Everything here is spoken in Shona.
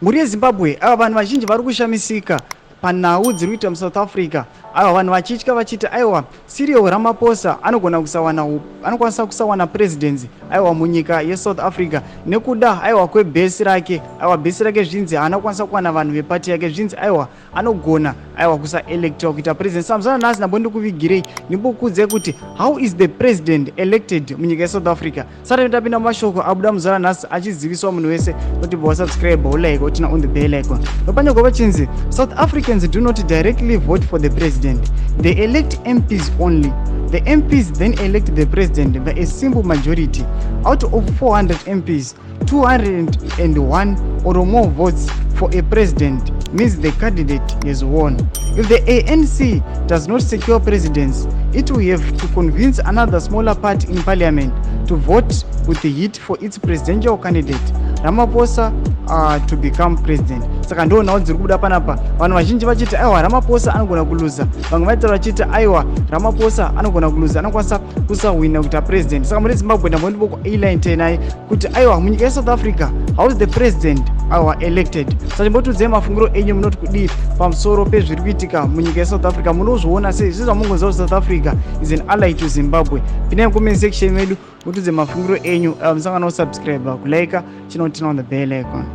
Mhuri yeZimbabwe, ava vanhu vazhinji vari kushamisika panhau dziri kuita muSouth Africa. Aiwa, vanhu vachitya vachiti aiwa, Cyril Ramaphosa anogona kusawana, anokwanisa kusawana presidency, aiwa, munyika yeSouth Africa nekuda, aiwa, kwebase rake. Aiwa, base rake zvinzi haana kukwanisa kuwana vanhu vepati yake. Zvinzi aiwa, anogona, aiwa, kusaelectwa kuita president. Samuzana nhasi ndambo ndikuvigirei, ndimbokuudzai kuti how is the president elected munyika yeSouth Africa. Sati ndapinda mumashoko abuda muzana nhasi achiziviswa munhu wese kuti wasubscribe, ulike, uturn on the bell icon. Ndopanyorwa pachinzi, "South Africans do not directly vote for the president. They elect MPs only. The MPs then elect the president by a simple majority. Out of 400 MPs, 201 or more votes for a president means the candidate has won. If the ANC does not secure presidency, it will have to convince another smaller party in parliament to vote with the it for its presidential candidate, Ramaphosa, to become president." Saka ndo nhau dziri kubuda panapa, vanhu vazhinji vachiti aiwa, Ramaphosa anogona kuluza. Vamwe vaitaura vachiti aiwa, Ramaphosa anogona kuluza, anokwanisa kusahwina kuita president. Saka muri Zimbabwe, ndambondiboko kuti aiwa, munyika yeSouth Africa, how is the president, aiwa, elected? Saka chimbotiudzai mafungiro enyu, munoti kudii pamusoro pezviri kuitika munyika yeSouth Africa? Munozviona sei? Zvezvamungoziva kuti South Africa is an ally to Zimbabwe. Pindai mucomment section medu, mutiudze mafungiro enyu. Musangano, subscribe, kulike, chinoturn on the bell icon.